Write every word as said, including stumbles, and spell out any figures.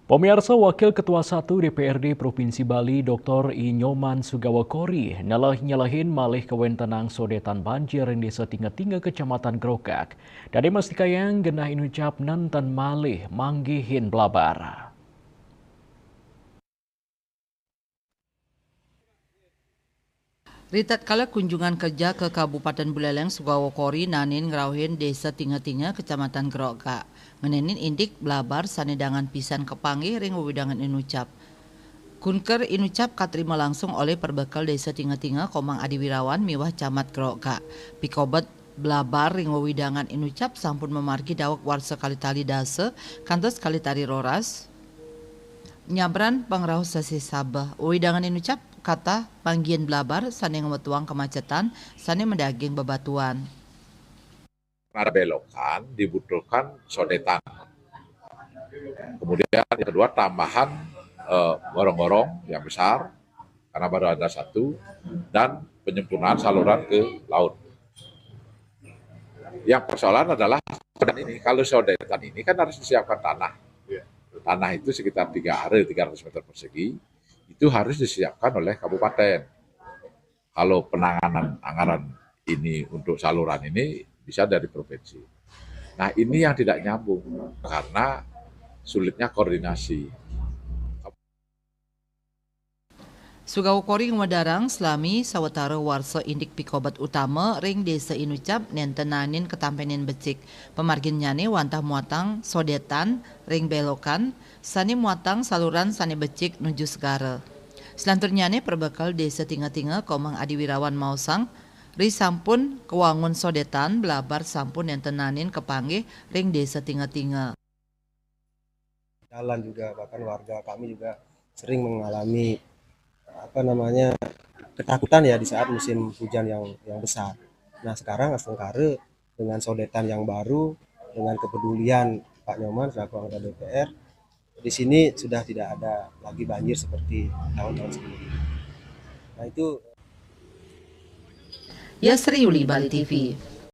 Pemirsa, Wakil Ketua satu D P R D Provinsi Bali, Doktor I Nyoman Sugawa Kori, nyelah-nyelahin malih kawentenang sodetan banjir ring Desa Tinga-Tinga, Kecamatan Grogak. Dadi mastikayang genah inucap nenten malih manggihin blabar. Ritatkala kunjungan kerja ke Kabupaten Buleleng, Sugawa Kori nanin ngrauhin Desa Tinga-Tinga, Kecamatan Grogak, ngenenin indik blabar sane dangan pisan kapanggih ring wewidangan inucap. Kunker inucap katrima langsung olih perbekel Desa Tinga-Tinga, Komang Adi Wirawan, miwah Camat Grogak. Pikobet blabar ring wewidangan inucap sampun mamargi daweg warsa kalitali dasa kantos kalitali roras. Nyabran pangrauh sesih sabeh, wewidangan inucap katah panggihin blabar sane ngwetuang kemacetan sane madaging bebatuan. Karena ada belokan, dibutuhkan sodetan. Kemudian yang kedua, tambahan eh, gorong-gorong yang besar, karena baru ada satu, dan penyempurnaan saluran ke laut. Yang persoalan adalah sodetan ini. Kalau sodetan ini kan harus disiapkan tanah. Tanah itu sekitar tiga are, tiga ratus meter persegi, itu harus disiapkan oleh kabupaten. Kalau penanganan anggaran ini untuk saluran ini bisa dari provinsi. Nah, ini yang tidak nyambung karena sulitnya koordinasi. Sugawa Kori ngwedarang, salami sawatara warsa indik pikobet utama ring Desa Inucap nenten nanin katampenin becik. Pamarginnyane wantah muatang sodetan ring belokan sane muatang saluran sane becik nuju segara. Salanturnyane, perbekel Desa Tinga-Tinga, Komang Adi Wirawan, maosang, ri sampun kawangun sodetan, blabar sampun nenten nanin kapanggih ring Desa Tinga-Tinga. Jalan juga, bahkan warga kami juga sering mengalami apa namanya ketakutan ya di saat musim hujan yang yang besar. Nah, sekarang astungkara dengan sodetan yang baru, dengan kepedulian Pak Nyoman selaku anggota D P R, di sini sudah tidak ada lagi banjir seperti tahun-tahun sebelumnya. Nah, itu Yasri Yuli, Bali T V.